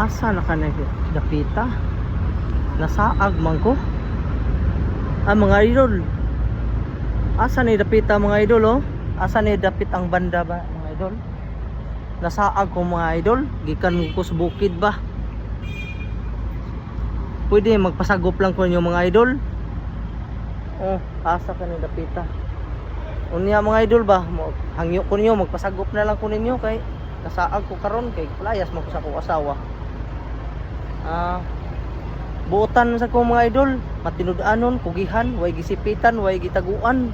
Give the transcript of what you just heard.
Asa na ka dapita? Nasaag man ko. Ah, mga idol. Asa ni dapita, mga idol, oh? Asa ni dapit ang banda ba, mga idol? Nasaag ko, mga idol, gikan ko sa bukid ba. Pwede magpasagop lang ko ninyo, mga idol. Oh, asa ka ni dapita? Unya, mga idol ba, hangyo ko ninyo, magpasagop na lang ko ninyo kay nasaag ko karon kay layas man ko sa akong asawa. Ah, buotan sa ko, mga idol, matinud-anon, kugihan, way gisipitan, way gitaguan.